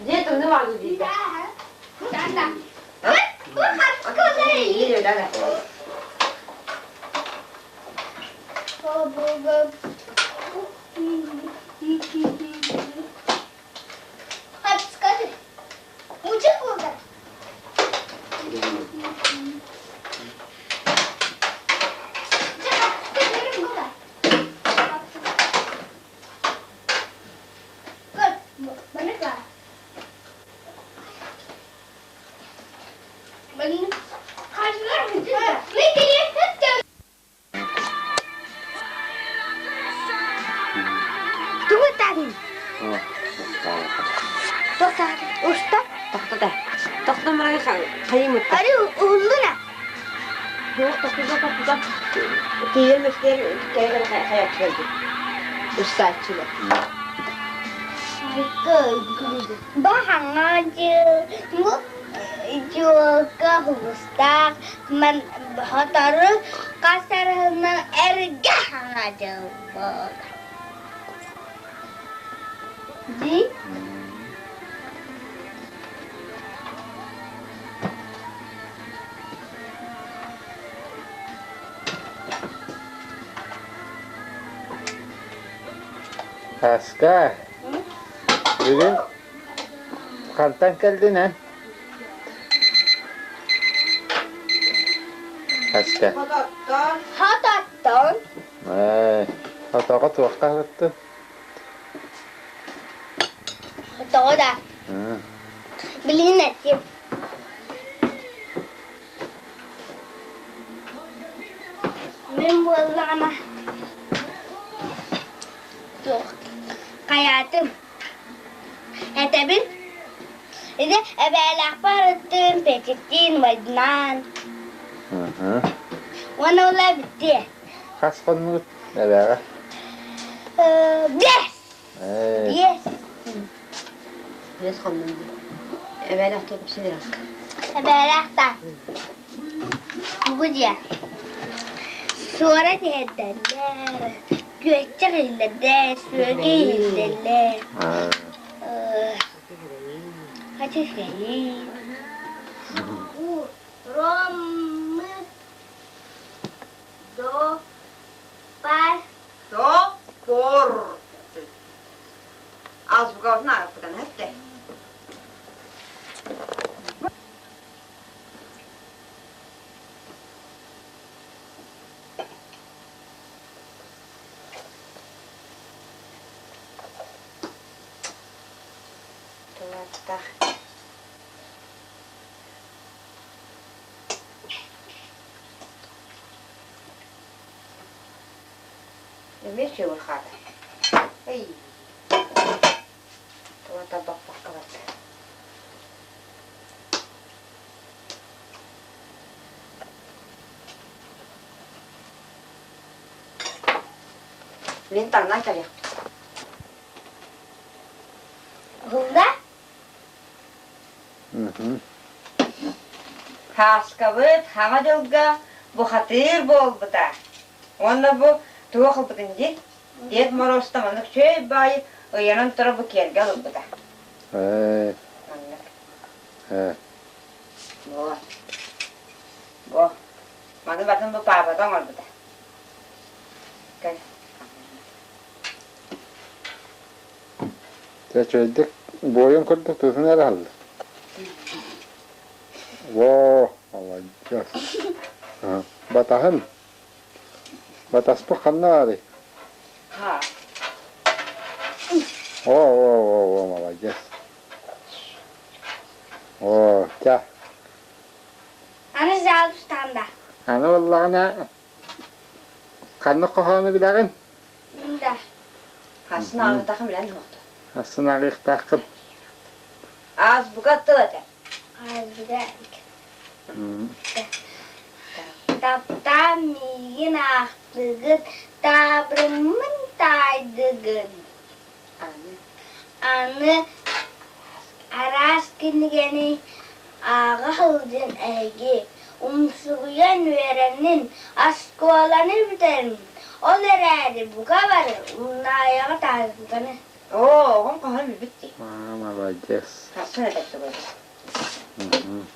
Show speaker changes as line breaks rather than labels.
Дьиэ тымныы баҕайы диэтэ. Тохтота. Тохтоморой хайымытта. Суох тохтото тохтото. Тиийэн өстөр кэйгэн хайаччылар устааччылар.
Баһаҥа дьылга хомустаах сотору хасарынан эргэ хаҥа дьыл буолар. Дии
Аска, бүгүн хантан кэлдин эн? Аска.
Хототтон.
Ээ, хотоҕо туохха аһыттын?
Хотоҕо да. Билигин этим. Мин буоллаҕына туох хайаатым этэбин ити эбээлээхпэр арыттыын Петиктиин убайдынаан уонна ол эбиттиэ
Хас хоннугут эбээҕэ?
Биэс. Биэс.
Биэс хоннум дии. Эбээлээх туох
Эбээлээх та. Бу диэ. Суора түһэрдэллэр, күөччэх иһиллэрдэ, сүөгэй иһиллэллэр. Хачы Ромы до пар
Топор. Азбукабытын ааҕыппытын эттэ. Туаттах. Эмиэ чыыбырҕаата. Эй, туга тарбахпакка барда. Мин таҥнан кэлиэхпит.
Уһулла?
Һааскабыт хаҥа дьылга бухатыыр буолбута. Уонна бу туох ылбытын дии? Дед Морозтан маннык үчүгэй баайы ыйанан турар бу киэргэл ылбыта.
Ээ.
Маннык.
Ээ.
Бу. Бу. Маны батын бу паапата оҥорбута. Кэл.
Дьэ үчүгэйдик буойун курдук тутун эрэ аһыллар. Во, молодец. Батаһын. Батаспыт ханна баарый?
Ха.
О, о, о, о, молодец. О, ча.
Аны зал тустаанда.
Аны буоллаҕына ханнык хоһоону билэҕин?
Да.
Хасын ааҕытахым билэн суохту.
Хасын ааҕыахтааххын.
Азбука тыл этэ.
Азбука. Таптаан миигин аахтыгыт, таабырыммын таайдыгын. Аны араас кинигэни ааҕа сылдьан эһиги умсугуйан үөрэнин, оскуоланы бүтэрин, ол эрээри бука бары умнаайаҕыт азбуканы.
Оо, оҕом хоһоон
А, молодец.
Сарсын этэр тугу.
Мгм.